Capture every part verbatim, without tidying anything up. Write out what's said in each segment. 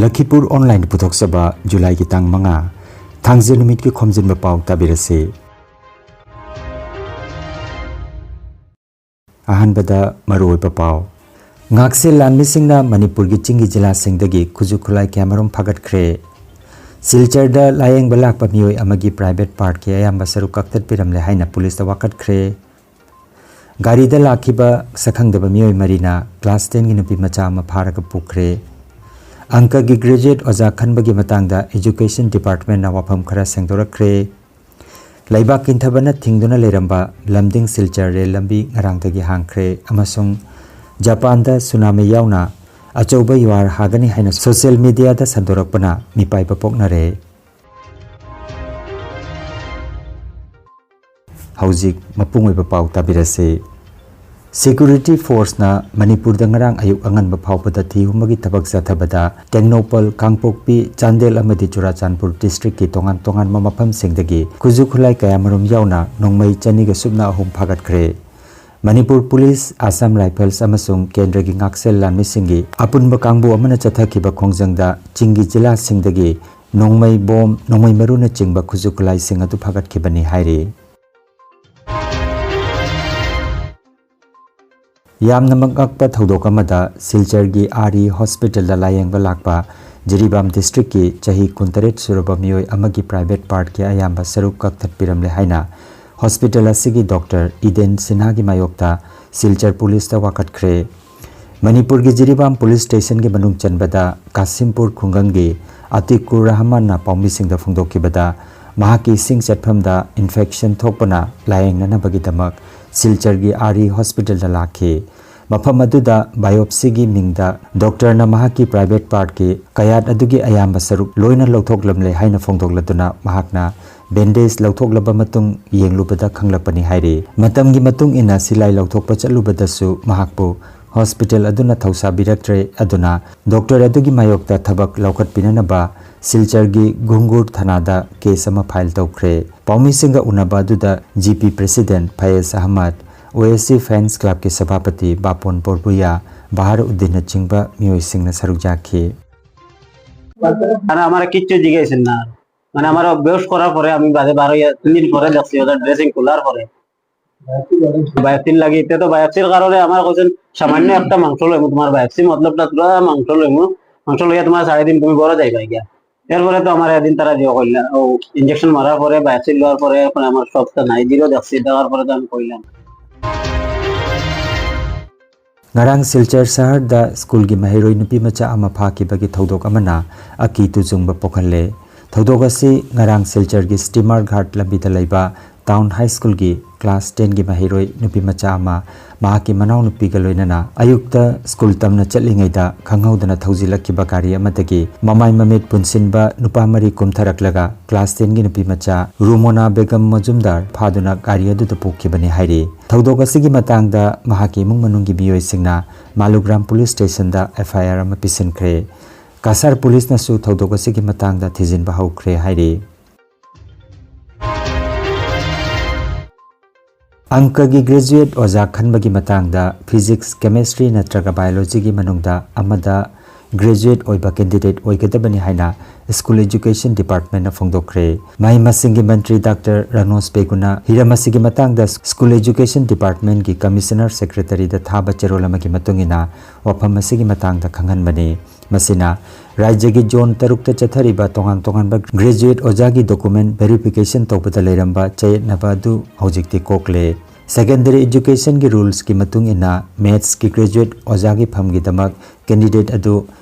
ꯂꯈꯤꯄꯨꯔ online ꯄꯨꯊꯣꯛꯆꯕ ꯖꯨꯂꯥꯏꯒꯤ ꯇꯥꯡ ꯃꯉꯥ, ꯊꯥꯡꯖ ꯅꯨꯃꯤꯠꯀꯤ ꯈꯣꯝꯖꯤꯟꯕ ꯄꯥꯎ ꯇꯥꯕꯤꯔꯁꯤ꯫ ꯑꯍꯥꯟꯕꯗ ꯃꯔꯨꯑꯣꯏꯕ ꯄꯥꯎ꯫ ꯉꯥꯛꯁꯦꯜ ꯂꯥꯟꯃꯤꯁꯤꯡꯅ ꯃꯅꯤꯄꯨꯔꯒꯤ ꯆꯤꯡꯒꯤ ꯖꯤꯂꯥꯁꯤꯡꯗꯒꯤ ꯈꯨꯠꯁꯨ ꯈꯨꯠꯂꯥꯏ ꯀꯌꯥꯃꯔꯨꯝ ꯐꯥꯒꯠꯈ꯭ꯔꯦ꯫ ꯁꯤꯜꯆꯔꯗ ꯂꯥꯌꯦꯡꯕ ꯂꯥꯛꯄ ꯃꯤꯑꯣꯏ ꯑꯃꯒꯤ ꯄ꯭ꯔꯥꯏꯚꯦꯠ ꯄꯥꯔꯠꯀꯤ ꯑꯌꯥꯝꯕ ꯁꯔꯨꯛ ꯀꯛꯊꯠꯄꯤꯔꯝꯂꯦ ꯍꯥꯏꯅ ꯄꯨꯂꯤꯁꯇ ꯋꯥꯀꯠꯈ꯭ꯔꯦ꯫ ꯒꯥꯔꯤꯗ ꯂꯥꯛꯈꯤꯕ ꯁꯛꯈꯪꯗꯕ ꯃꯤꯑꯣꯏ ꯃꯔꯤꯅ ꯀ꯭ꯂꯥꯁ ꯇꯦꯟꯒꯤ ꯅꯨꯄꯤ ꯃꯆꯥ ꯑꯃ ꯐꯥꯔꯒ ꯄꯨꯈ꯭ꯔꯦ꯫ ꯑꯪꯀꯒꯤ ꯒ꯭ꯔꯦꯖꯨꯑꯦꯠ ꯑꯣꯖꯥ ꯈꯟꯕꯒꯤ ꯃꯇꯥꯡꯗ ꯏꯖꯨꯀꯦꯁꯟ ꯗꯤꯄꯥꯔꯠꯃꯦꯟꯅ ꯋꯥꯐꯝ ꯈꯔ ꯁꯦꯡꯗꯣꯔꯛꯈ꯭ꯔꯦ꯫ ꯂꯩꯕꯥꯛ ꯀꯤꯟꯊꯕꯅ ꯊꯤꯡꯗꯨꯅ ꯂꯩꯔꯝꯕ ꯂꯝꯗꯤꯡ ꯁꯤꯜꯆꯔ ꯔꯦꯜ ꯂꯝꯕꯤ ꯉꯔꯥꯡꯗꯒꯤ ꯍꯥꯡꯈ꯭ꯔꯦ ꯑꯃꯁꯨꯡ ꯖꯄꯥꯟꯗ ꯁꯨꯅꯥꯃꯤ ꯌꯥꯎꯅ ꯑꯆꯧꯕ ꯌꯨꯍꯥꯔ ꯍꯥꯒꯅꯤ ꯍꯥꯏꯅ ꯁꯣꯁꯤꯌꯦꯜ ꯃꯤꯗꯤꯌꯥꯗ ꯁꯟꯗꯣꯔꯛꯄꯅ ꯃꯤꯄꯥꯏꯕ ꯄꯣꯛꯅꯔꯦ꯫ ꯍꯧꯖꯤꯛ ꯃꯄꯨꯡ ꯑꯣꯏꯕ ꯄꯥꯎ ꯇꯥꯕꯤꯔꯁꯤ꯫ ꯁꯦꯀ꯭ꯌꯨꯔꯤꯇꯤ ꯐꯣꯔꯁꯅ ꯃꯅꯤꯄꯨꯔꯗ ꯉꯔꯥꯡ ꯑꯌꯨꯛ ꯑꯉꯟꯕ ꯐꯥꯎꯕꯗ ꯊꯤꯍꯨꯝꯕꯒꯤ ꯊꯕꯛ ꯆꯠꯊꯕꯗ ꯇꯦꯡꯅꯧꯄꯜ, ꯀꯥꯡꯄꯣꯛꯄꯤ, ꯆꯥꯟꯗꯦꯜ ꯑꯃꯗꯤ ꯆꯨꯔꯥꯆꯥꯟꯄꯨꯔ ꯗꯤꯁꯇ꯭ꯔꯤꯛꯀꯤ ꯇꯣꯉꯥꯟ ꯇꯣꯉꯥꯟꯕ ꯃꯐꯝꯁꯤꯡꯗꯒꯤ ꯈꯨꯠꯁꯨ ꯈꯨꯠꯂꯥꯏ ꯀꯌꯥꯃꯔꯨꯝ ꯌꯥꯎꯅ ꯅꯣꯡꯃꯩ ꯆꯅꯤꯒ ꯁꯨꯞꯅ ꯑꯍꯨꯝ ꯐꯥꯒꯠꯈ꯭ꯔꯦ꯫ ꯃꯅꯤꯄꯨꯔ ꯄꯨꯂꯤꯁ, ꯑꯁꯥꯝ ꯔꯥꯏꯐꯜꯁ ꯑꯃꯁꯨꯡ ꯀꯦꯟꯗ꯭ꯔꯒꯤ ꯉꯥꯛꯁꯦꯜ ꯂꯥꯟꯃꯤꯁꯤꯡꯒꯤ ꯑꯄꯨꯟꯕ ꯀꯥꯡꯕꯨ ꯑꯃꯅ ꯆꯠꯊꯈꯤꯕ ꯈꯣꯡꯖꯪꯗ ꯆꯤꯡꯒꯤ ꯖꯤꯂꯥꯁꯤꯡꯗꯒꯤ ꯅꯣꯡꯃꯩ, ꯕꯣꯝ, ꯅꯣꯡꯃꯩ ꯃꯔꯨꯅꯆꯤꯡꯕ ꯈꯨꯠꯁꯨ ꯈꯨꯠꯂꯥꯏꯁꯤꯡ ꯑꯗꯨ ꯐꯥꯒꯠꯈꯤꯕꯅꯤ ꯍꯥꯏꯔꯤ꯫ ꯌꯥꯝꯅ ꯃꯉꯛꯄ ꯊꯧꯗꯣꯛ ꯑꯃꯗ ꯁꯤꯜꯆꯔꯒꯤ ꯑꯥꯔꯤ ꯍꯣꯁꯄꯤꯇꯥꯜꯗ ꯂꯥꯌꯦꯡꯕ ꯂꯥꯛꯄ ꯖꯤꯔꯤꯕꯥꯝ ꯗꯤꯁꯇ꯭ꯔꯤꯛꯀꯤ ꯆꯍꯤ ꯀꯨꯟꯇꯔꯦꯠ ꯁꯨꯔꯕ ꯃꯤꯑꯣꯏ ꯑꯃꯒꯤ ꯄ꯭ꯔꯥꯏꯚꯦꯠ ꯄꯥꯔꯠꯀꯤ ꯑꯌꯥꯝꯕ ꯁꯔꯨꯛ ꯀꯛꯊꯠꯄꯤꯔꯝꯂꯦ ꯍꯥꯏꯅ ꯍꯣꯁꯄꯤꯇꯥꯜ ꯑꯁꯤꯒꯤ ꯗꯣꯛꯇꯔ ꯏꯗꯦꯟ ꯁꯤꯟꯍꯥꯒꯤ ꯃꯥꯌꯣꯛꯇ ꯁꯤꯜꯆꯔ ꯄꯨꯂꯤꯁꯇ ꯋꯥꯀꯠꯈ꯭ꯔꯦ꯫ ꯃꯅꯤꯄꯨꯔꯒꯤ ꯖꯤꯔꯤꯕꯥꯝ ꯄꯨꯂꯤꯁ ꯁ꯭ꯇꯦꯁꯟꯒꯤ ꯃꯅꯨꯡ ꯆꯟꯕꯗ ꯀꯥꯁꯤꯝꯄꯨꯔ ꯈꯨꯡꯒꯪꯒꯤ ꯑꯇꯤꯀꯨꯔ ꯔꯍꯃꯥꯟꯅ ꯄꯥꯎꯃꯤꯁꯤꯡꯗ ꯐꯣꯡꯗꯣꯛꯈꯤꯕꯗ, ꯃꯍꯥꯛꯀꯤ ꯏꯁꯤꯡ ꯆꯠꯐꯝꯗ ꯏꯟꯐꯦꯛꯁꯟ ꯊꯣꯛꯄꯅ ꯂꯥꯌꯦꯡꯅꯅꯕꯒꯤꯗꯃꯛ ꯁꯤꯜꯆꯔꯒꯤ ꯑꯥꯔꯤ ꯍꯣꯁꯄꯤꯇꯥꯜꯗ ꯂꯥꯛꯈꯤ꯫ ꯃꯐꯝ ꯑꯗꯨꯗ ꯕꯥꯏꯑꯣꯞꯁꯤꯒꯤ ꯃꯤꯡꯗ ꯗꯣꯛꯇꯔꯅ ꯃꯍꯥꯛꯀꯤ ꯄ꯭ꯔꯥꯏꯚꯦꯠ ꯄꯥꯔꯠꯀꯤ ꯀꯌꯥꯠ ꯑꯗꯨꯒꯤ ꯑꯌꯥꯝꯕ ꯁꯔꯨꯛ ꯂꯣꯏꯅ ꯂꯧꯊꯣꯛꯂꯝꯂꯦ ꯍꯥꯏꯅ ꯐꯣꯡꯗꯣꯛꯂꯗꯨꯅ ꯃꯍꯥꯛꯅ ꯕꯦꯟꯗꯦꯖ ꯂꯧꯊꯣꯛꯂꯕ ꯃꯇꯨꯡ ꯌꯦꯡꯂꯨꯕꯗ ꯈꯪꯂꯛꯄꯅꯤ ꯍꯥꯏꯔꯤ꯫ ꯃꯇꯝꯒꯤ ꯃꯇꯨꯡ ꯏꯟꯅ ꯁꯤꯂꯥꯏ ꯂꯧꯊꯣꯛꯄ ꯆꯠꯂꯨꯕꯗꯁꯨ ꯃꯍꯥꯛꯄꯨ ꯍꯣꯁꯄꯤꯇꯥꯜ ꯑꯗꯨꯅ ꯊꯧꯁꯥꯕꯤꯔꯛꯇ꯭ꯔꯦ꯫ ꯑꯗꯨꯅ ꯗꯣꯛꯇꯔ ꯑꯗꯨꯒꯤ ꯃꯥꯌꯣꯛꯇ ꯊꯕꯛ ꯂꯧꯈꯠꯄꯤꯅꯅꯕ ꯁꯤꯜꯆꯔꯒꯤ ꯘꯨꯡꯒꯨꯔ ꯊꯥꯅꯥꯗ ꯀꯦꯁ ꯑꯃ ꯐꯥꯏꯜ ꯇꯧꯈ꯭ꯔꯦ꯫ ꯄꯥꯎꯃꯤꯁꯤꯡꯒ ꯎꯅꯕ ꯑꯗꯨꯗ ꯖꯤ ꯄꯤ ꯄ꯭ꯔꯦꯁꯤꯗꯦꯟꯠ ꯐꯌꯦꯖ ꯑꯍꯃꯗ, ꯑꯣ ꯑꯦꯁ ꯁꯤ ꯐꯦꯟꯁ ꯀ꯭ꯂꯕꯀꯤ ꯁꯚꯥꯄꯇꯤ ꯕꯥꯄꯣꯟ ꯕꯣꯔꯕꯨꯌꯥ, ꯕꯍꯥꯔ ꯎꯗꯤꯟꯅꯆꯤꯡꯕ ꯃꯤꯑꯣꯏꯁꯤꯡꯅ ꯁꯔꯨꯛ ꯌꯥꯈꯤ꯫ মানে আমার কিচ্ছু জিজ্ঞাসা না, মানে আমার বেহুশ করার পরে আমি বাদে বারো ইয়া তিন দিন পরে দেখছি ওদের ড্রেসিং খোলার পরে বায়োপসির লাগি। এতে তো বায়োপসির কারণে আমার কইছেন সামান্য একটা মাংস লইমু, তোমার বায়োপসি মতলবটা তোরা মাংস লইমু, মাংস লইয়া তোমার সাড়ে দিন তুমি ঘরে যাইবা গিয়া। এরপরে তো আমার এদিন তারা যে কইলা ও ইঞ্জেকশন মারার পরে বায়োপসি লওয়ার পরে এখন আমার সবটা নাই, জিরো দেখছি, দেখার পরে তো আমি কইলাম। ꯉꯔꯥꯡ ꯁꯤꯜꯆꯔ ꯁꯍꯔꯗ ꯁ꯭ꯀꯨꯜꯒꯤ ꯃꯍꯩꯔꯣꯏ ꯅꯨꯄꯤ ꯃꯆꯥ ꯑꯃ ꯐꯥꯈꯤꯕꯒꯤ ꯊꯧꯗꯣꯛ ꯑꯃꯅ ꯑꯀꯤ ꯇꯨꯖꯨꯡꯕ ꯄꯣꯛꯍꯜꯂꯦ꯫ ꯊꯧꯗꯣꯛ ꯑꯁꯤ ꯉꯔꯥꯡ ꯁꯤꯜꯆꯔꯒꯤ ꯁ꯭ꯇꯤꯃꯔ ꯘꯥꯠ ꯂꯝꯕꯤꯗ ꯂꯩꯕ ꯇꯥꯎꯟ ꯍꯥꯏ ꯁ꯭ꯀꯨꯜꯒꯤ ꯀ꯭ꯂꯥꯁ ꯇꯦꯟꯒꯤ ꯃꯍꯩꯔꯣꯏ ꯅꯨꯄꯤ ꯃꯆꯥ ꯑꯃ ꯃꯍꯥꯛꯀꯤ ꯃꯅꯥꯎꯅꯨꯄꯤꯒ ꯂꯣꯏꯅꯅ ꯑꯌꯨꯛꯇ ꯁ꯭ꯀꯨꯜ ꯇꯝꯅ ꯆꯠꯂꯤꯉꯩꯗ ꯈꯪꯍꯧꯗꯅ ꯊꯧꯖꯤꯜꯂꯛꯈꯤꯕ ꯒꯥꯔꯤ ꯑꯃꯗꯒꯤ ꯃꯃꯥꯏ ꯃꯃꯤꯠ ꯄꯨꯟꯁꯤꯟꯕ ꯅꯨꯄꯥ ꯃꯔꯤ ꯀꯨꯝꯊꯔꯛꯂꯒ ꯀ꯭ꯂꯥꯁ ꯇꯦꯟꯒꯤ ꯅꯨꯄꯤ ꯃꯆꯥ ꯔꯨꯃꯣꯅꯥ ꯕꯦꯒꯝ ꯃꯖꯨꯝꯗꯥꯔ ꯐꯥꯗꯨꯅ ꯒꯥꯔꯤ ꯑꯗꯨꯗ ꯄꯨꯈꯤꯕꯅꯤ ꯍꯥꯏꯔꯤ꯫ ꯊꯧꯗꯣꯛ ꯑꯁꯤꯒꯤ ꯃꯇꯥꯡꯗ ꯃꯍꯥꯛꯀꯤ ꯏꯃꯨꯡ ꯃꯅꯨꯡꯒꯤ ꯃꯤꯑꯣꯏꯁꯤꯡꯅ ꯃꯥꯂꯨꯒ꯭ꯔꯥꯝ ꯄꯨꯂꯤꯁ ꯁ꯭ꯇꯦꯁꯟꯗ ꯑꯦꯐ ꯑꯥꯏ ꯑꯥꯔ ꯑꯃ ꯄꯤꯁꯤꯟꯈ꯭ꯔꯦ꯫ ꯀꯁꯥꯔ ꯄꯨꯂꯤꯁꯅꯁꯨ ꯊꯧꯗꯣꯛ ꯑꯁꯤꯒꯤ ꯃꯇꯥꯡꯗ ꯊꯤꯖꯤꯟꯕ ꯍꯧꯈ꯭ꯔꯦ ꯍꯥꯏꯔꯤ꯫ ꯑꯪꯀꯒꯤ ꯒ꯭ꯔꯦꯖꯨꯑꯦꯠ ꯑꯣꯖꯥ ꯈꯟꯕꯒꯤ ꯃꯇꯥꯡꯗ ꯐꯤꯖꯤꯛꯁ, ꯀꯦꯃꯦꯁꯇ꯭ꯔꯤ ꯅꯠꯇ꯭ꯔꯒ ꯕꯥꯏꯑꯣꯂꯣꯖꯤꯒꯤ ꯃꯅꯨꯡꯗ ꯑꯃꯗ ꯒ꯭ꯔꯦꯖꯨꯑꯦꯠ ꯑꯣꯏꯕ ꯀꯦꯟꯗꯤꯗꯦꯠ ꯑꯣꯏꯒꯗꯕꯅꯤ ꯍꯥꯏꯅ ꯁ꯭ꯀꯨꯜ ꯑꯦꯖꯨꯀꯦꯁꯟ ꯗꯤꯄꯥꯔꯠꯃꯦꯟꯅ ꯐꯣꯡꯗꯣꯛꯈ꯭ꯔꯦ꯫ ꯃꯍꯩ ꯃꯁꯤꯡꯒꯤ ꯃꯟꯇ꯭ꯔꯤ ꯗꯥꯛꯇꯔ ꯔꯥꯅꯣꯁ ꯕꯦꯒꯨꯅ ꯍꯤꯔꯝ ꯑꯁꯤꯒꯤ ꯃꯇꯥꯡꯗ ꯁ꯭ꯀꯨꯜ ꯑꯦꯖꯨꯀꯦꯁꯟ ꯗꯤꯄꯥꯔꯠꯃꯦꯟꯒꯤ ꯀꯃꯤꯁꯅꯔ ꯁꯦꯀ꯭ꯔꯦꯇꯔꯤꯗ ꯊꯥꯕ ꯆꯦꯔꯣꯜ ꯑꯃꯒꯤ ꯃꯇꯨꯡ ꯏꯟꯅ ꯋꯥꯐꯝ ꯑꯁꯤꯒꯤ ꯃꯇꯥꯡꯗ ꯈꯪꯍꯟꯕꯅꯤ꯫ ꯃꯁꯤꯅ ꯔꯥꯖ꯭ꯌꯒꯤ ꯖꯣꯟ ꯇꯔꯨꯛꯇ ꯆꯠꯊꯔꯤꯕ ꯇꯣꯉꯥꯟ ꯇꯣꯉꯥꯟꯕ ꯒ꯭ꯔꯦꯖꯨꯑꯦꯠ ꯑꯣꯖꯥꯒꯤ ꯗꯣꯀꯨꯃꯦꯟ ꯚꯦꯔꯤꯐꯤꯀꯦꯁꯟ ꯇꯧꯕꯗ ꯂꯩꯔꯝꯕ ꯆꯌꯦꯠꯅꯕ ꯑꯗꯨ ꯍꯧꯖꯤꯛꯇꯤ ꯀꯣꯛꯂꯦ꯫ ꯁꯦꯀꯦꯟꯗꯔꯤ ꯑꯦꯖꯨꯀꯦꯁꯟꯒꯤ ꯔꯨꯜꯁꯀꯤ ꯃꯇꯨꯡ ꯏꯟꯅ ꯃꯦꯠꯁꯀꯤ ꯒ꯭ꯔꯦꯖꯨꯑꯦꯠ ꯑꯣꯖꯥꯒꯤ ꯐꯝꯒꯤꯗꯃꯛ ꯀꯦꯟꯗꯤꯗꯦꯠ ꯑꯗꯨ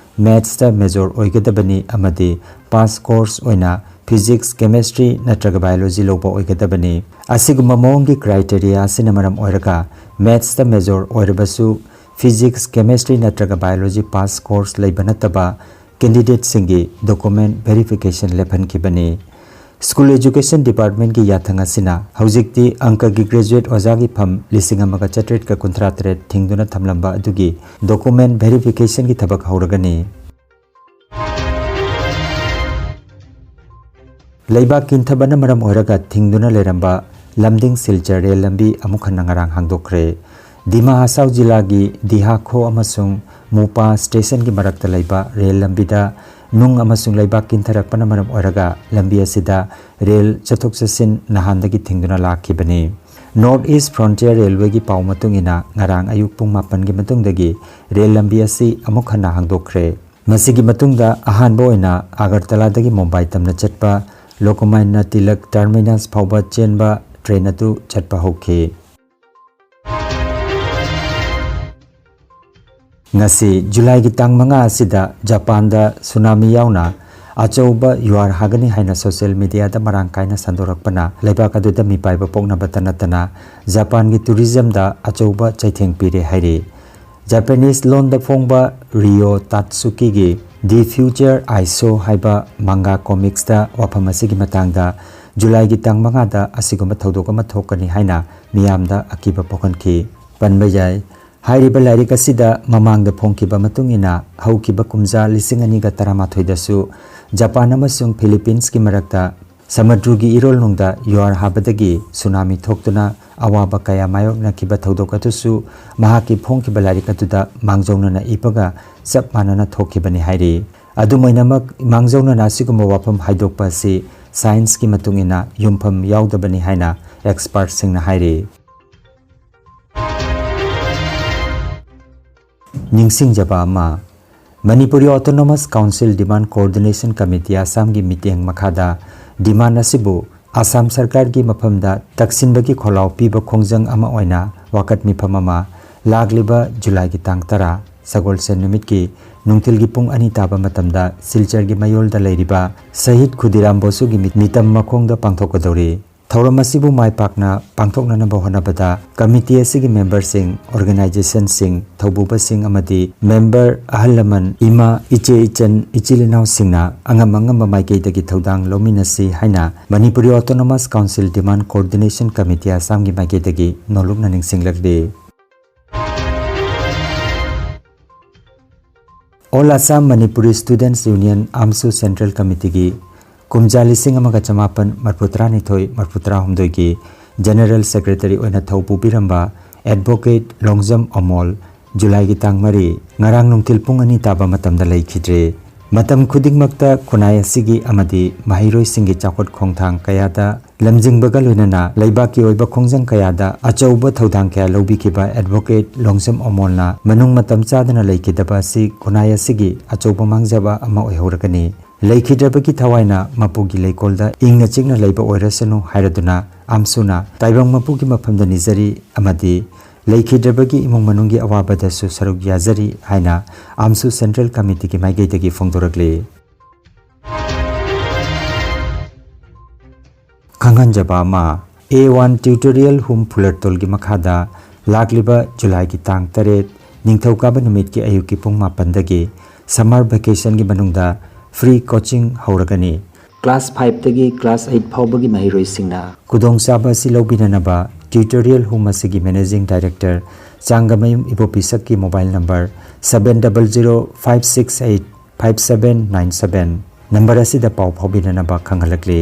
ꯃꯦꯠꯁꯇ ꯃꯦꯖꯣꯔ ꯑꯣꯏꯒꯗꯕꯅꯤ ꯑꯃꯗꯤ ꯄꯥꯁ ꯀꯣꯔꯁ ꯑꯣꯏꯅ ꯐꯤꯖꯤꯛꯁ, ꯀꯦꯃꯦꯁꯇ꯭ꯔꯤ ꯅꯠꯇ꯭ꯔꯒ ꯕꯥꯏꯑꯣꯂꯣꯖꯤ ꯂꯧꯕ ꯑꯣꯏꯒꯗꯕꯅꯤ꯫ ꯑꯁꯤꯒꯨꯝꯕ ꯃꯑꯣꯡꯒꯤ ꯀ꯭ꯔꯥꯏꯇꯦꯔꯤꯌꯥ ꯑꯁꯤꯅ ꯃꯔꯝ ꯑꯣꯏꯔꯒ ꯃꯦꯠꯁꯇ ꯃꯦꯖꯣꯔ ꯑꯣꯏꯔꯕꯁꯨ ꯐꯤꯖꯤꯛꯁ, ꯀꯦꯃꯦꯁꯇ꯭ꯔꯤ ꯅꯠꯇ꯭ꯔꯒ ꯕꯥꯏꯑꯣꯂꯣꯖꯤ ꯄꯥꯁ ꯀꯣꯔꯁ ꯂꯩꯕ ꯅꯠꯇꯕ ꯀꯦꯟꯗꯤꯗꯦꯠꯁꯤꯡꯒꯤ ꯗꯣꯀꯨꯃꯦꯟ ꯚꯦꯔꯤꯐꯤꯀꯦꯁꯟ ꯂꯦꯞꯍꯟꯈꯤꯕꯅꯤ꯫ ꯁ꯭ꯀꯨꯜ ꯑꯦꯖꯨꯀꯦꯁꯟ ꯗꯤꯄꯥꯔꯠꯃꯦꯟꯒꯤ ꯌꯥꯊꯪ ꯑꯁꯤꯅ ꯍꯧꯖꯤꯛꯇꯤ ꯑꯪꯀꯒꯤ ꯒ꯭ꯔꯦꯖꯨꯑꯦꯠ ꯑꯣꯖꯥꯒꯤ ꯐꯝ ꯂꯤꯁꯤꯡ ꯑꯃꯒ ꯆꯥꯇ꯭ꯔꯦꯠꯀ ꯀꯨꯟꯊ꯭ꯔꯥ ꯇꯔꯦꯠ ꯊꯤꯡꯗꯨꯅ ꯊꯝꯂꯝꯕ ꯑꯗꯨꯒꯤ ꯗꯣꯀꯨꯃꯦꯟ ꯚꯦꯔꯤꯐꯤꯀꯦꯁꯟꯒꯤ ꯊꯕꯛ ꯍꯧꯔꯒꯅꯤ꯫ ꯂꯩꯕꯥꯛ ꯀꯤꯟꯊꯕꯅ ꯃꯔꯝ ꯑꯣꯏꯔꯒ ꯊꯤꯡꯗꯨꯅ ꯂꯩꯔꯝꯕ ꯂꯝꯗꯤꯡ ꯁꯤꯜꯆꯔ ꯔꯦꯜ ꯂꯝꯕꯤ ꯑꯃꯨꯛ ꯍꯟꯅ ꯉꯔꯥꯡ ꯍꯥꯡꯗꯣꯛꯈ꯭ꯔꯦ꯫ ꯗꯤꯃꯥ ꯍꯁꯥꯎ ꯖꯤꯂꯥꯒꯤ ꯗꯤꯍꯥꯈꯣ ꯑꯃꯁꯨꯡ ꯃꯨꯄꯥ ꯁ꯭ꯇꯦꯁꯟꯒꯤ ꯃꯔꯛꯇ ꯂꯩꯕ ꯔꯦꯜ ꯂꯝꯕꯤꯗ ꯅꯨꯡ ꯑꯃꯁꯨꯡ ꯂꯩꯕꯥꯛ ꯀꯤꯟꯊꯔꯛꯄꯅ ꯃꯔꯝ ꯑꯣꯏꯔꯒ ꯂꯝꯕꯤ ꯑꯁꯤꯗ ꯔꯦꯜ ꯆꯠꯊꯣꯛ ꯆꯠꯁꯤꯟ ꯅꯍꯥꯟꯗꯒꯤ ꯊꯤꯡꯗꯨꯅ ꯂꯥꯛꯈꯤꯕꯅꯤ꯫ North East Frontier Railwayꯒꯤ ꯄꯥꯎ ꯃꯇꯨꯡ ꯏꯟꯅ, ꯉꯔꯥꯡ ꯑꯌꯨꯛ ꯄꯨꯡ ꯃꯥꯄꯟꯒꯤ ꯃꯇꯨꯡꯗꯒꯤ ꯔꯦꯜ ꯂꯝꯕꯤ ꯑꯁꯤ ꯑꯃꯨꯛ ꯍꯟꯅ ꯍꯥꯡꯗꯣꯛꯈ꯭ꯔꯦ꯫ ꯃꯁꯤꯒꯤ ꯃꯇꯨꯡꯗ ꯑꯍꯥꯟꯕ ꯑꯣꯏꯅ ꯑꯒꯔꯇꯂꯥꯗꯒꯤ ꯃꯨꯝꯕꯥꯏ ꯇꯝꯅ ꯆꯠꯄ ꯂꯣꯀꯃꯥꯟꯌ ꯇꯤꯂꯛ ꯇꯔꯃꯤꯅꯁ ꯐꯥꯎꯕ ꯆꯦꯟꯕ ꯇ꯭ꯔꯦꯟ ꯑꯗꯨ ꯆꯠꯄ ꯍꯧꯈꯤ꯫ ꯉꯁꯤ ꯖꯨꯂꯥꯏꯒꯤ ꯇꯥꯡ ꯃꯉꯥ ꯑꯁꯤꯗ ꯖꯄꯥꯟꯗ ꯁꯨꯅꯥꯃꯤ ꯌꯥꯎꯅ ꯑꯆꯧꯕ ꯌꯨꯍꯥꯔ ꯍꯥꯒꯅꯤ ꯍꯥꯏꯅ ꯁꯣꯁꯤꯌꯦꯜ ꯃꯤꯗꯤꯌꯥꯗ ꯃꯔꯥꯡ ꯀꯥꯏꯅ ꯁꯟꯗꯣꯔꯛꯄꯅ ꯂꯩꯕꯥꯛ ꯑꯗꯨꯗ ꯃꯤꯄꯥꯏꯕ ꯄꯣꯛꯅꯕꯇ ꯅꯠꯇꯅ ꯖꯄꯥꯟꯒꯤ ꯇꯨꯔꯤꯖꯝꯗ ꯑꯆꯧꯕ ꯆꯩꯊꯦꯡ ꯄꯤꯔꯦ ꯍꯥꯏꯔꯤ꯫ ꯖꯄꯥꯅꯤꯁ ꯂꯣꯟꯗ ꯐꯣꯡꯕ ꯔꯤꯌꯣ ꯇꯥꯠꯁꯨꯀꯤꯒꯤ The Future I Saw ꯍꯥꯏꯕ ꯃꯪꯒꯥ ꯀꯣꯃꯤꯛꯁꯇ ꯋꯥꯐꯝ ꯑꯁꯤꯒꯤ ꯃꯇꯥꯡꯗ ꯖꯨꯂꯥꯏꯒꯤ ꯇꯥꯡ ꯃꯉꯥꯗ ꯑꯁꯤꯒꯨꯝꯕ ꯊꯧꯗꯣꯛ ꯑꯃ ꯊꯣꯛꯀꯅꯤ ꯍꯥꯏꯅ ꯃꯤꯌꯥꯝꯗ ꯑꯀꯤꯕ ꯄꯣꯛꯍꯟꯈꯤ꯫ ꯄꯟꯕ ꯌꯥꯏ꯫ ꯍꯥꯏꯔꯤꯕ ꯂꯥꯏꯔꯤꯛ ꯑꯁꯤꯗ ꯃꯃꯥꯡꯗ ꯐꯣꯡꯈꯤꯕ ꯃꯇꯨꯡ ꯏꯟꯅ ꯍꯧꯈꯤꯕ ꯀꯨꯝꯖꯥ ꯂꯤꯁꯤꯡ ꯑꯅꯤꯒ ꯇꯔꯥꯃꯥꯊꯣꯏꯗꯁꯨ ꯖꯄꯥꯟ ꯑꯃꯁꯨꯡ ꯐꯤꯂꯤꯄꯤꯟꯁꯀꯤ ꯃꯔꯛꯇ ꯁꯃꯨꯗ꯭ꯔꯒꯤ ꯏꯔꯣꯜꯅꯨꯡꯗ ꯌꯨꯍꯥꯔ ꯍꯥꯕꯗꯒꯤ ꯁꯨꯅꯥꯃꯤ ꯊꯣꯛꯇꯨꯅ ꯑꯋꯥꯕ ꯀꯌꯥ ꯃꯥꯌꯣꯛꯅꯈꯤꯕ ꯊꯧꯗꯣꯛ ꯑꯗꯨꯁꯨ ꯃꯍꯥꯛꯀꯤ ꯐꯣꯡꯈꯤꯕ ꯂꯥꯏꯔꯤꯛ ꯑꯗꯨꯗ ꯃꯥꯡꯖꯧꯅꯅ ꯏꯕꯒ ꯆꯞ ꯃꯥꯟꯅꯅ ꯊꯣꯛꯈꯤꯕꯅꯤ ꯍꯥꯏꯔꯤ꯫ ꯑꯗꯨꯝ ꯑꯣꯏꯅꯃꯛ, ꯃꯥꯡꯖꯧꯅꯅ ꯑꯁꯤꯒꯨꯝꯕ ꯋꯥꯐꯝ ꯍꯥꯏꯗꯣꯛꯄ ꯑꯁꯤ ꯁꯥꯏꯟꯁꯀꯤ ꯃꯇꯨꯡ ꯏꯟꯅ ꯌꯨꯝꯐꯝ ꯌꯥꯎꯗꯕꯅꯤ ꯍꯥꯏꯅ ꯑꯦꯛꯁꯄꯔꯠꯁꯤꯡꯅ ꯍꯥꯏꯔꯤ꯫ ꯅꯤꯡꯁꯤꯡꯖꯕ ꯑꯃ, Manipuri autonomous council demand coordination committee ꯑꯁꯥꯝꯒꯤ ꯃꯤꯠꯌꯦꯡ ꯃꯈꯥꯗ ꯗꯤꯃꯥꯟ ꯑꯁꯤꯕꯨ ꯑꯁꯥꯝ ꯁꯔꯀꯥꯔꯒꯤ ꯃꯐꯝꯗ ꯇꯛꯁꯤꯟꯕꯒꯤ ꯈꯣꯜꯂꯥꯎ ꯄꯤꯕ ꯈꯣꯡꯖꯪ ꯑꯃ ꯑꯣꯏꯅ ꯋꯥꯀꯠ ꯃꯤꯐꯝ ꯑꯃ ꯂꯥꯛꯂꯤꯕ ꯖꯨꯂꯥꯏꯒꯤ ꯇꯥꯡ ꯇꯔꯥ, ꯁꯒꯣꯜꯁꯦꯟ ꯅꯨꯃꯤꯠꯀꯤ ꯅꯨꯡꯊꯤꯜꯒꯤ ꯄꯨꯡ ꯑꯅꯤ ꯇꯥꯕ ꯃꯇꯝꯗ ꯁꯤꯜꯆꯔꯒꯤ ꯃꯌꯣꯜꯗ ꯂꯩꯔꯤꯕ ꯁꯍꯤꯗ ꯈꯨꯗꯤꯔꯥꯝ ꯕꯣꯁꯨꯒꯤ ꯃꯤ-, ꯃꯤꯇꯝ ꯃꯈꯣꯡꯗ ꯄꯥꯡꯊꯣꯛꯀꯗꯧꯔꯤ꯫ ꯊꯧꯔꯝ ꯑꯁꯤꯕꯨ ꯃꯥꯏ ꯄꯥꯛꯅ ꯄꯥꯡꯊꯣꯛꯅꯅꯕ ꯍꯣꯠꯅꯕꯗ ꯀꯃꯤꯇꯤ ꯑꯁꯤꯒꯤ ꯃꯦꯝꯕꯔꯁꯤꯡ, ꯑꯣꯔꯒꯅꯥꯏꯖꯦꯁꯟꯁꯤꯡ, ꯊꯧꯕꯨꯕꯁꯤꯡ ꯑꯃꯗꯤ ꯃꯦꯝꯕꯔ, ꯑꯍꯜ ꯂꯃꯟ, ꯏꯃꯥ, ꯏꯆꯦ ꯏꯆꯟ, ꯏꯆꯤꯜ ꯏꯅꯥꯎꯁꯤꯡꯅ ꯑꯉꯝ ꯑꯉꯝꯕ ꯃꯥꯏꯀꯩꯗꯒꯤ ꯊꯧꯗꯥꯡ ꯂꯧꯃꯤꯟꯅꯁꯤ ꯍꯥꯏꯅ Manipuri autonomous council demand coordination committee ꯑꯁꯥꯝꯒꯤ ꯃꯥꯏꯀꯩꯗꯒꯤ ꯅꯣꯜꯂꯨꯛꯅ ꯅꯤꯡꯁꯤꯡꯂꯛꯂꯤ꯫ All Assam Manipuri Students Union, ꯑꯥꯝꯁꯨ, ꯁꯦꯟꯇ꯭ꯔꯦꯜ ꯀꯃꯤꯇꯤꯒꯤ ꯀꯨꯝꯖꯥ ꯂꯤꯁꯤꯡ ꯑꯃꯒ ꯆꯃꯥꯄꯟ ꯃꯔꯤꯐꯨ ꯇꯔꯥꯅꯤꯊꯣꯏ ꯃꯔꯤꯐꯨ ꯇꯔꯥꯍꯨꯝꯗꯣꯏꯒꯤ ꯖꯦꯅꯔꯦꯜ ꯁꯦꯀ꯭ꯔꯦꯇꯔꯤ ꯑꯣꯏꯅ ꯊꯧ ꯄꯨꯕꯤꯔꯝꯕ ꯑꯦꯗꯚꯣꯀꯦꯠ ꯂꯣꯡꯖꯝ ꯑꯃꯣꯜ ꯖꯨꯂꯥꯏꯒꯤ ꯇꯥꯡ ꯃꯔꯤ, ꯉꯔꯥꯡ ꯅꯨꯡꯊꯤꯜ ꯄꯨꯡ ꯑꯅꯤ ꯇꯥꯕ ꯃꯇꯝꯗ ꯂꯩꯈꯤꯗ꯭ꯔꯦ꯫ ꯃꯇꯝ ꯈꯨꯗꯤꯡꯃꯛꯇ ꯈꯨꯟꯅꯥꯏ ꯑꯁꯤꯒꯤ ꯑꯃꯗꯤ ꯃꯍꯩꯔꯣꯏꯁꯤꯡꯒꯤ ꯆꯥꯎꯈꯠ ꯈꯣꯡꯊꯥꯡ ꯀꯌꯥꯗ ꯂꯝꯖꯤꯡꯕꯒ ꯂꯣꯏꯅꯅ ꯂꯩꯕꯥꯛꯀꯤ ꯑꯣꯏꯕ ꯈꯣꯡꯖꯪ ꯀꯌꯥꯗ ꯑꯆꯧꯕ ꯊꯧꯗꯥꯡ ꯀꯌꯥ ꯂꯧꯕꯤꯈꯤꯕ ꯑꯦꯗꯚꯣꯀꯦꯠ ꯂꯣꯡꯖꯝ ꯑꯃꯣꯜꯅ ꯃꯅꯨꯡ ꯃꯇꯝ ꯆꯥꯗꯅ ꯂꯩꯈꯤꯗꯕ ꯑꯁꯤ ꯈꯨꯟꯅꯥꯏ ꯑꯁꯤꯒꯤ ꯑꯆꯧꯕ ꯃꯥꯡꯖꯕ ꯑꯃ ꯑꯣꯏꯍꯧꯔꯒꯅꯤ꯫ ꯂꯩꯈꯤꯗ꯭ꯔꯕꯒꯤ ꯊꯋꯥꯏꯅ ꯃꯄꯨꯒꯤ ꯂꯩꯀꯣꯜꯗ ꯏꯪꯅ ꯆꯤꯛꯅ ꯂꯩꯕ ꯑꯣꯏꯔꯁꯅꯨ ꯍꯥꯏꯔꯗꯨꯅ ꯑꯝꯁꯨꯅ ꯇꯥꯏꯕꯪ ꯃꯄꯨꯒꯤ ꯃꯐꯝꯗ ꯅꯤꯖꯔꯤ ꯑꯃꯗꯤ ꯂꯩꯈꯤꯗ꯭ꯔꯕꯒꯤ ꯏꯃꯨꯡ ꯃꯅꯨꯡꯒꯤ ꯑꯋꯥꯕꯗꯁꯨ ꯁꯔꯨꯛ ꯌꯥꯖꯔꯤ ꯍꯥꯏꯅ ꯑꯝꯁꯨ ꯁꯦꯟꯇ꯭ꯔꯦꯜ ꯀꯃꯤꯇꯤꯒꯤ ꯃꯥꯏꯀꯩꯗꯒꯤ ꯐꯣꯡꯗꯣꯔꯛꯂꯤ꯫ ꯈꯪꯍꯟꯖꯕ ꯑꯃ, ꯑꯦ ꯋꯥꯟ ꯇ꯭ꯌꯨꯇꯣꯔꯤꯌꯦꯜ ꯍꯣꯝ ꯐꯨꯂꯔꯇꯣꯜꯒꯤ ꯃꯈꯥꯗ ꯂꯥꯛꯂꯤꯕ ꯖꯨꯂꯥꯏꯒꯤ ꯇꯥꯡ ꯇꯔꯦꯠ, ꯅꯤꯡꯊꯧꯀꯥꯕ ꯅꯨꯃꯤꯠꯀꯤ ꯑꯌꯨꯛꯀꯤ ꯄꯨꯡ ꯃꯥꯄꯟꯗꯒꯤ summer vacationꯒꯤ ꯃꯅꯨꯡꯗ free coaching ꯍꯧꯔꯒꯅꯤ꯫ Class fiveꯇꯒꯤ class eight ꯐꯥꯎꯕꯒꯤ ꯃꯍꯩꯔꯣꯏꯁꯤꯡꯅ ꯈꯨꯗꯣꯡꯆꯥꯕ ꯑꯁꯤ ꯂꯧꯕꯤꯅꯅꯕ ꯇ꯭ꯌꯨꯇꯣꯔꯤꯌꯦꯜ ꯍꯣꯝ ꯑꯁꯤꯒꯤ managing director ꯆꯥꯡꯒꯃꯌꯨꯝ ꯏꯕꯣꯄꯤꯁꯛꯀꯤ mobile number seven double zero five six eight five seven nine seven number ꯑꯁꯤꯗ ꯄꯥꯎ ꯐꯥꯎꯕꯤꯅꯅꯕ ꯈꯪꯍꯜꯂꯛꯂꯤ꯫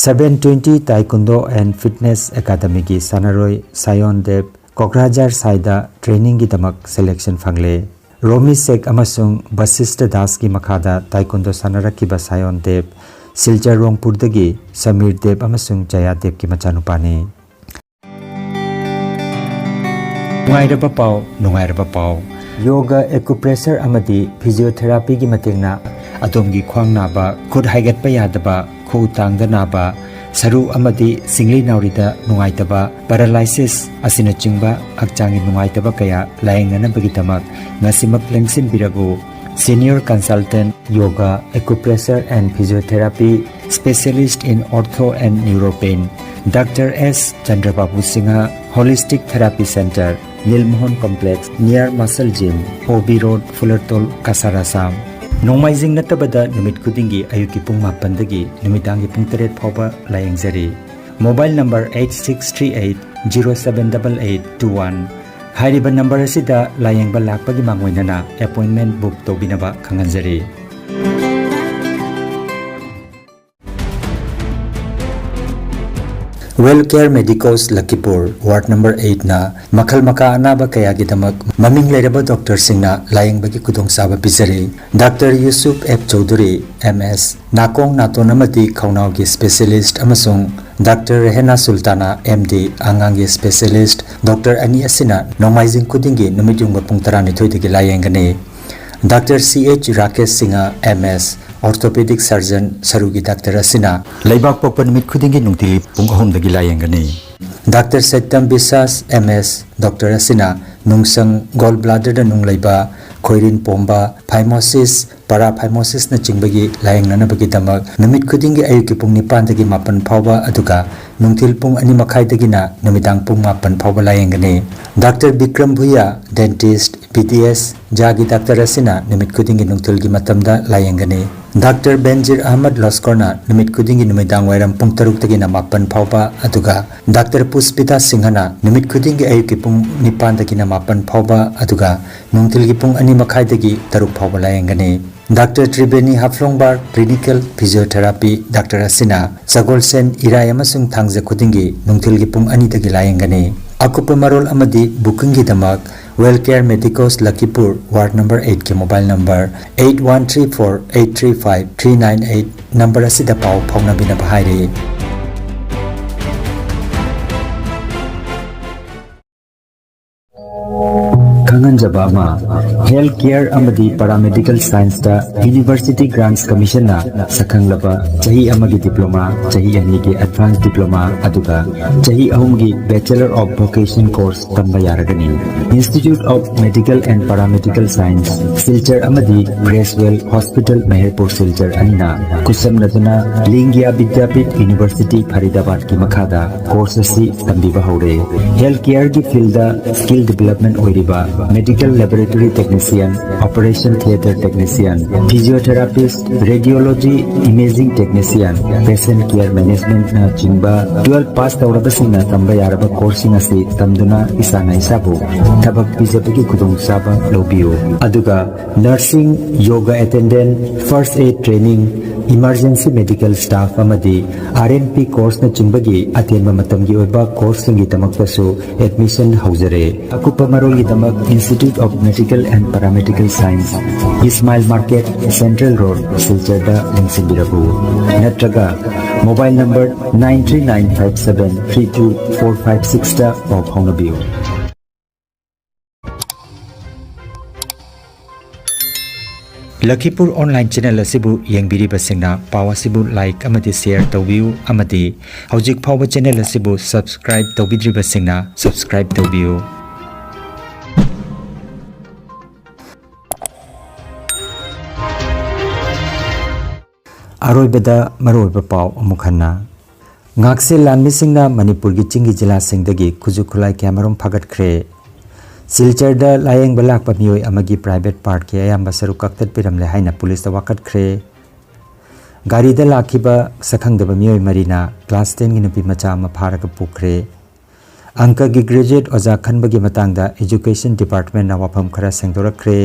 Seven twenty Taekwondo and Fitness Academyꯒꯤ ꯁꯥꯟꯅꯔꯣꯏ ꯁꯥꯌꯣꯟ ꯗꯦꯕ ꯀꯣꯀ꯭ꯔꯥꯖꯥꯔ ꯁꯥꯏꯗ trainingꯒꯤꯗꯃꯛ selection ꯐꯪꯂꯦ꯫ ꯔꯣꯃꯤ ꯁꯦꯛ ꯑꯃꯁꯨꯡ ꯕꯁꯤꯁꯇ ꯗꯥꯁꯀꯤ ꯃꯈꯥꯗ Taekwondo ꯁꯥꯟꯅꯔꯛꯈꯤꯕ ꯁꯥꯌꯣꯟ ꯗꯦꯕ ꯁꯤꯜꯆꯔ ꯔꯣꯡꯄꯨꯔꯗꯒꯤ ꯁꯃꯤꯔ ꯗꯦꯕ ꯑꯃꯁꯨꯡ ꯖꯌꯥ ꯗꯦꯕꯀꯤ ꯃꯆꯥꯅꯨꯄꯥꯅꯤ꯫ ꯅꯨꯡꯉꯥꯏꯔꯕ ꯄꯥꯎ, ꯅꯨꯡꯉꯥꯏꯔꯕ ꯄꯥꯎ꯫ ꯌꯣꯒ, acupressure ꯑꯃꯗꯤ physiotherapyꯒꯤ ꯃꯇꯦꯡꯅ ꯑꯗꯣꯝꯒꯤ ꯈ꯭ꯋꯥꯡ ꯅꯥꯕ, ꯈꯨꯠ ꯍꯥꯏꯒꯠꯄ ꯌꯥꯗꯕ, ꯈꯨꯎ ꯇꯥꯡꯗ ꯅꯥꯕ, ꯁꯔꯨ ꯑꯃꯗꯤ ꯁꯤꯡꯂꯤ ꯅꯥꯎꯔꯤꯗ ꯅꯨꯡꯉꯥꯏꯇꯕ, paralysis ꯑꯁꯤꯅꯆꯤꯡꯕ ꯍꯛꯆꯥꯡꯒꯤ ꯅꯨꯡꯉꯥꯏꯇꯕ ꯀꯌꯥ ꯂꯥꯌꯦꯡꯅꯅꯕꯒꯤꯗꯃꯛ ꯉꯁꯤꯃꯛ ꯂꯦꯡꯁꯤꯟꯕꯤꯔꯛꯎ꯫ Senior consultant, yoga, acupressure and physiotherapy, specialist in ortho and neuropain, Doctor S Chandrababu Singha, Holistic Therapy Center, Nilmohan Complex, near Muscle Gym, O B Road, Fulertol, Cachar, Assam꯫ ꯅꯣꯡꯃꯥꯏꯖꯤꯡ ꯅꯠꯇꯕꯗ ꯅꯨꯃꯤꯠ ꯈꯨꯗꯤꯡꯒꯤ ꯑꯌꯨꯛꯀꯤ ꯄꯨꯡ ꯃꯥꯄꯟꯗꯒꯤ ꯅꯨꯃꯤꯗꯥꯡꯒꯤ ꯄꯨꯡ ꯇꯔꯦꯠ ꯐꯥꯎꯕ ꯂꯥꯌꯦꯡꯖꯔꯤ꯫ Mobile number eight six three eight zero seven double eight two one꯫ ꯍꯥꯏꯔꯤꯕ number ꯑꯁꯤꯗ ꯂꯥꯌꯦꯡꯕ ꯂꯥꯛꯄꯒꯤ ꯃꯥꯡꯑꯣꯏꯅꯅ appointment book ꯇꯧꯕꯤꯅꯕ ꯈꯪꯍꯟꯖꯔꯤ꯫ Well Care Medicos Lakhipur, Ward Number Eight ꯅ ꯃꯈꯜ ꯃꯈꯥ ꯑꯅꯥꯕ ꯀꯌꯥꯒꯤꯗꯃꯛ ꯃꯃꯤꯡ ꯂꯩꯔꯕ ꯗꯣꯛꯇꯔꯁꯤꯡꯅ ꯂꯥꯌꯦꯡꯕꯒꯤ ꯈꯨꯗꯣꯡꯆꯥꯕ ꯄꯤꯖꯔꯤ꯫ Doctor Yusuf F Chaudhuri, M ꯑꯦꯁ, ꯅꯥꯀꯣꯡ, ꯅꯥꯇꯣꯟ ꯑꯃꯗꯤ ꯈꯧꯅꯥꯎꯒꯤ ꯁ꯭ꯄꯦꯁꯤꯌꯦꯂꯤꯁ꯭ꯠ, ꯑꯃꯁꯨꯡ ꯗꯥꯛꯇꯔ ꯔꯦꯍꯦꯅꯥ ꯁꯨꯜꯇꯥꯅꯥ, ꯑꯦꯝ ꯗꯤ, ꯑꯉꯥꯡꯒꯤ ꯁ꯭ꯄꯦꯁꯤꯌꯦꯂꯤꯁ꯭ꯠ, ꯗꯣꯛꯇꯔ ꯑꯅꯤ ꯑꯁꯤꯅ ꯅꯣꯡꯃꯥꯏꯖꯤꯡ ꯈꯨꯗꯤꯡꯒꯤ ꯅꯨꯃꯤꯠ ꯌꯨꯡꯕ ꯄꯨꯡ ꯇꯔꯥꯅꯤꯊꯣꯏꯗꯒꯤ ꯂꯥꯌꯦꯡꯒꯅꯤ꯫ ꯗꯥꯛꯇꯔ ꯁꯤ ꯑꯦꯆ ꯔꯥꯀꯦꯁ ꯁꯤꯡꯍ, ꯑꯦꯝ ꯑꯦꯁ, ꯑꯣꯔꯊꯣꯄꯦꯗꯤꯛ ꯁꯔꯖꯟ, ꯁꯔꯨꯒꯤ ꯗꯥꯛꯇꯔ ꯑꯁꯤꯅ ꯂꯩꯕꯥꯛꯄꯣꯛꯄ ꯅꯨꯃꯤꯠ ꯈꯨꯗꯤꯡꯒꯤ ꯅꯨꯡꯇꯤꯒꯤ ꯄꯨꯡ ꯑꯍꯨꯝꯗꯒꯤ ꯂꯥꯌꯦꯡꯒꯅꯤ꯫ ꯗꯥꯛꯇꯔ ꯁꯩꯇꯝ ꯕꯤꯁꯥꯁ, ꯑꯦꯝ ꯑꯦꯁ, ꯗꯣꯛꯇꯔ ꯑꯁꯤꯅ ꯅꯨꯡꯁꯪ, ꯒꯣꯜ ꯕ꯭ꯂꯥꯗꯔꯗ ꯅꯨꯡ ꯂꯩꯕ, ꯈꯣꯏꯔꯤꯟ ꯄꯣꯝꯕ, ꯐꯥꯏꯃꯣꯁꯤꯁ, ꯄꯔꯥꯐꯥꯏꯃꯣꯁꯤꯁꯅꯆꯤꯡꯕꯒꯤ ꯂꯥꯌꯦꯡꯅꯅꯕꯒꯤꯗꯃꯛ ꯅꯨꯃꯤꯠ ꯈꯨꯗꯤꯡꯒꯤ ꯑꯌꯨꯛꯀꯤ ꯄꯨꯡ ꯅꯤꯄꯥꯟꯗꯒꯤ ꯃꯥꯄꯟ ꯐꯥꯎꯕ, ꯑꯗꯨꯒ ꯅꯨꯡꯊꯤꯜ ꯄꯨꯡ ꯑꯅꯤ ꯃꯈꯥꯏꯗꯒꯤꯅ ꯅꯨꯃꯤꯗꯥꯡ ꯄꯨꯡ ꯃꯥꯄꯟ ꯐꯥꯎꯕ ꯂꯥꯌꯦꯡꯒꯅꯤ꯫ Doctor Bikram Bhuyan, dentist, B D S, ꯖꯥꯒꯤ ꯗꯥꯛꯇꯔ ꯑꯁꯤꯅ ꯅꯨꯃꯤꯠ ꯈꯨꯗꯤꯡꯒꯤ ꯅꯨꯡꯊꯤꯜꯒꯤ ꯃꯇꯝꯗ ꯂꯥꯌꯦꯡꯒꯅꯤ꯫ ꯗꯥꯛꯇꯔ ꯕꯦꯟꯖꯤꯔ ꯑꯍꯃꯗ ꯂꯣꯁꯀꯣꯔꯅ ꯅꯨꯃꯤꯠ ꯈꯨꯗꯤꯡꯒꯤ ꯅꯨꯃꯤꯗꯥꯡ ꯋꯥꯏꯔꯝ ꯄꯨꯡ ꯇꯔꯨꯛꯇꯒꯤꯅ ꯃꯥꯄꯟ ꯐꯥꯎꯕ, ꯑꯗꯨꯒ ꯗꯥꯛꯇꯔ ꯄꯨꯁꯄꯤꯇꯥ ꯁꯤꯡꯍꯅ ꯅꯨꯃꯤꯠ ꯈꯨꯗꯤꯡꯒꯤ ꯑꯌꯨꯛꯀꯤ ꯄꯨꯡ ꯅꯤꯄꯥꯟꯗꯒꯤꯅ ꯃꯥꯄꯟ ꯐꯥꯎꯕ, ꯑꯗꯨꯒ ꯅꯨꯡꯊꯤꯜꯒꯤ ꯄꯨꯡ ꯑꯅꯤ ꯃꯈꯥꯏꯗꯒꯤ ꯇꯔꯨꯛ ꯐꯥꯎꯕ ꯂꯥꯌꯦꯡꯒꯅꯤ꯫ Doctor Triveni ꯍꯥꯐ꯭ꯂꯣꯡꯕꯥꯔ, clinical physiotherapy doctor ꯑꯁꯤꯅ ꯁꯒꯣꯜꯁꯦꯟ, ꯏꯔꯥꯏ ꯑꯃꯁꯨꯡ ꯊꯥꯡꯖ ꯈꯨꯗꯤꯡꯒꯤ ꯅꯨꯡꯊꯤꯜꯒꯤ ꯄꯨꯡ ꯑꯅꯤꯗꯒꯤ ꯂꯥꯌꯦꯡꯒꯅꯤ꯫ ꯑꯀꯨꯞꯄ ꯃꯔꯣꯜ ꯑꯃꯗꯤ ꯕꯨꯀꯤꯡꯒꯤꯗꯃꯛ Well Care Medicos Lakhipur, Ward Number Eight ꯀꯤ mobile number eight one three four eight three five three nine eight number ꯑꯁꯤꯗ ꯄꯥꯎ ꯐꯥꯎꯅꯕꯤꯅꯕ ꯍꯥꯏꯔꯤ꯫ ꯈꯪꯍꯟꯖꯕ ꯑꯃ, ꯍꯦꯜꯊ ꯀꯦꯌꯔ ꯑꯃꯗꯤ ꯄꯦꯔꯥꯃꯦꯗꯤꯀꯦꯜ ꯁꯥꯏꯟꯁꯇ ꯌꯨꯅꯤꯚꯔꯁꯤꯇꯤ ꯒ꯭ꯔꯥꯟꯠꯁ ꯀꯃꯤꯁꯟꯅ ꯁꯛꯈꯪꯂꯕ ꯆꯍꯤ ꯑꯃꯒꯤ ꯗꯤꯄ꯭ꯂꯣꯃꯥ, ꯆꯍꯤ ꯑꯅꯤꯒꯤ ꯑꯦꯗꯚꯥꯟꯁ ꯗꯤꯄ꯭ꯂꯣꯃꯥ, ꯑꯗꯨꯒ ꯆꯍꯤ ꯑꯍꯨꯝꯒꯤ ꯕꯦꯆꯂꯔ ꯑꯣꯐ ꯚꯣꯀꯦꯁꯟ ꯀꯣꯔꯁ ꯇꯝꯕ ꯌꯥꯔꯒꯅꯤ꯫ Institute of Medical and Paramedical Science, Silchar ꯑꯃꯗꯤ ꯒ꯭ꯔꯦꯁꯋꯦꯜ ꯍꯣꯁꯄꯤꯇꯥꯜ ꯃꯦꯍꯔꯄꯨꯔ ꯁꯤꯜꯆꯔ ꯑꯅꯤꯅ ꯈꯨꯠꯁꯝꯅꯗꯨꯅ ꯂꯤꯡꯒ꯭ꯌꯥ ꯕꯤꯗ꯭ꯌꯥꯄꯤꯊ ꯌꯨꯅꯤꯚꯔꯁꯤꯇꯤ ꯐꯔꯤꯗꯥꯕꯥꯗꯀꯤ ꯃꯈꯥꯗ ꯀꯣꯔꯁ ꯑꯁꯤ ꯇꯝꯕꯤꯕ ꯍꯧꯔꯦ꯫ ꯍꯦꯜꯊ ꯀꯦꯌꯔꯒꯤ ꯐꯤꯜꯗ ꯁ꯭ꯀꯤꯜ ꯗꯤꯕꯦꯂꯞꯃꯦꯟ ꯑꯣꯏꯔꯤꯕ Medical Laboratory Technician, Operation Theatre Technician, Physiotherapist, Radiology, Imaging Technician, Patient Care Managementꯅꯆꯤꯡꯕ twelve pass ꯇꯧꯔꯕꯁꯤꯡꯅ ꯇꯝꯕ ꯌꯥꯔꯕ courseꯁꯤꯡ ꯑꯁꯤ ꯇꯝꯗꯨꯅ ꯏꯁꯥꯅ ꯏꯁꯥꯕꯨ ꯊꯕꯛ ꯄꯤꯖꯕꯒꯤ ꯈꯨꯗꯣꯡꯆꯥꯕ ꯂꯧꯕꯤꯌꯨ꯫ ꯑꯗꯨꯒ nursing, yoga attendant, first aid training, emergency medical staff ꯑꯃꯗꯤ R N P courseꯅꯆꯤꯡꯕꯒꯤ ꯑꯇꯦꯟꯕ ꯃꯇꯝꯒꯤ ꯑꯣꯏꯕ courseꯁꯤꯡꯒꯤꯗꯃꯛꯇꯁꯨ admission ꯍꯧꯖꯔꯦ꯫ ꯑꯀꯨꯞꯄ ꯃꯔꯣꯜꯒꯤꯗꯃꯛ Institute of Medical and Paramedical Science, Ismail Market, Central Road, ꯁꯤꯜꯆꯔꯗ ꯂꯦꯡꯁꯤꯟꯕꯤꯔꯛꯎ꯫ ꯅꯠꯇ꯭ꯔꯒ mobile number nine three nine five seven three two four five sixꯇ ꯄꯥꯎ ꯐꯥꯎꯅꯕꯤꯌꯨ꯫ ꯂꯈꯤꯄꯨꯔ online channel ꯑꯁꯤꯕꯨ ꯌꯦꯡꯕꯤꯔꯤꯕꯁꯤꯡꯅ ꯄꯥꯎ ꯑꯁꯤꯕꯨ like ꯑꯃꯗꯤ share ꯇꯧꯕꯤꯌꯨ ꯑꯃꯗꯤ ꯍꯧꯖꯤꯛ ꯐꯥꯎꯕ channel ꯑꯁꯤꯕꯨ subscribe ꯇꯧꯕꯤꯗ꯭ꯔꯤꯕꯁꯤꯡꯅ subscribe ꯇꯧꯕꯤꯌꯨ꯫ ꯑꯔꯣꯏꯕꯗ ꯃꯔꯨꯑꯣꯏꯕ ꯄꯥꯎ ꯑꯃꯨꯛ ꯍꯟꯅ꯫ ꯉꯥꯛꯁꯦꯜ ꯂꯥꯟꯃꯤꯁꯤꯡꯅ ꯃꯅꯤꯄꯨꯔꯒꯤ ꯆꯤꯡꯒꯤ ꯖꯤꯂꯥꯁꯤꯡꯗꯒꯤ ꯈꯨꯠꯁꯨ ꯈꯨꯠꯂꯥꯏ ꯀꯌꯥꯃꯔꯨꯝ ꯐꯥꯒꯠꯈ꯭ꯔꯦ꯫ ꯁꯤꯜꯆꯔꯗ ꯂꯥꯌꯦꯡꯕ ꯂꯥꯛꯄ ꯃꯤꯑꯣꯏ ꯑꯃꯒꯤ private partꯀꯤ ꯑꯌꯥꯝꯕ ꯁꯔꯨꯛ ꯀꯛꯊꯠꯄꯤꯔꯝꯂꯦ ꯍꯥꯏꯅ ꯄꯨꯂꯤꯁꯇ ꯋꯥꯀꯠꯈ꯭ꯔꯦ꯫ ꯒꯥꯔꯤꯗ ꯂꯥꯛꯈꯤꯕ ꯁꯛꯈꯪꯗꯕ ꯃꯤꯑꯣꯏ ꯃꯔꯤꯅ class tenꯒꯤ ꯅꯨꯄꯤ ꯃꯆꯥ ꯑꯃ ꯐꯥꯔꯒ ꯄꯨꯈ꯭ꯔꯦ꯫ ꯑꯪꯀꯒꯤ graduate ꯑꯣꯖꯥ ꯈꯟꯕꯒꯤ ꯃꯇꯥꯡꯗ Education Departmentꯅ ꯋꯥꯐꯝ ꯈꯔ ꯁꯦꯡꯗꯣꯔꯛꯈ꯭ꯔꯦ꯫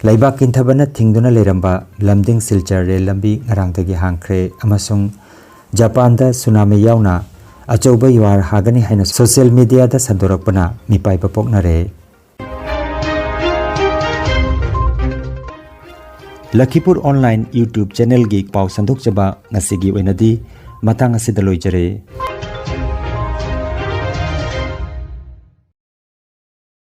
ꯂꯩꯕꯥꯛ ꯀꯤꯟꯊꯕꯅ ꯊꯤꯡꯗꯨꯅ ꯂꯩꯔꯝꯕ ꯂꯝꯗꯤꯡ ꯁꯤꯜꯆꯔ ꯔꯦꯜ ꯂꯝꯕꯤ ꯉꯔꯥꯡꯗꯒꯤ ꯍꯥꯡꯈ꯭ꯔꯦ ꯑꯃꯁꯨꯡ ꯖꯄꯥꯟꯗ ꯁꯨꯅꯥꯃꯤ ꯌꯥꯎꯅ ꯑꯆꯧꯕ ꯌꯨꯍꯥꯔ ꯍꯥꯒꯅꯤ ꯍꯥꯏꯅ social mediaꯗ ꯁꯟꯗꯣꯔꯛꯄꯅ ꯃꯤꯄꯥꯏꯕ ꯄꯣꯛꯅꯔꯦ꯫ ꯂꯈꯤꯄꯨꯔ online YouTube channelꯒꯤ ꯄꯥꯎ ꯁꯟꯗꯣꯛꯆꯕ ꯉꯁꯤꯒꯤ ꯑꯣꯏꯅꯗꯤ ꯃꯇꯥꯡ ꯑꯁꯤꯗ ꯂꯣꯏꯖꯔꯦ꯫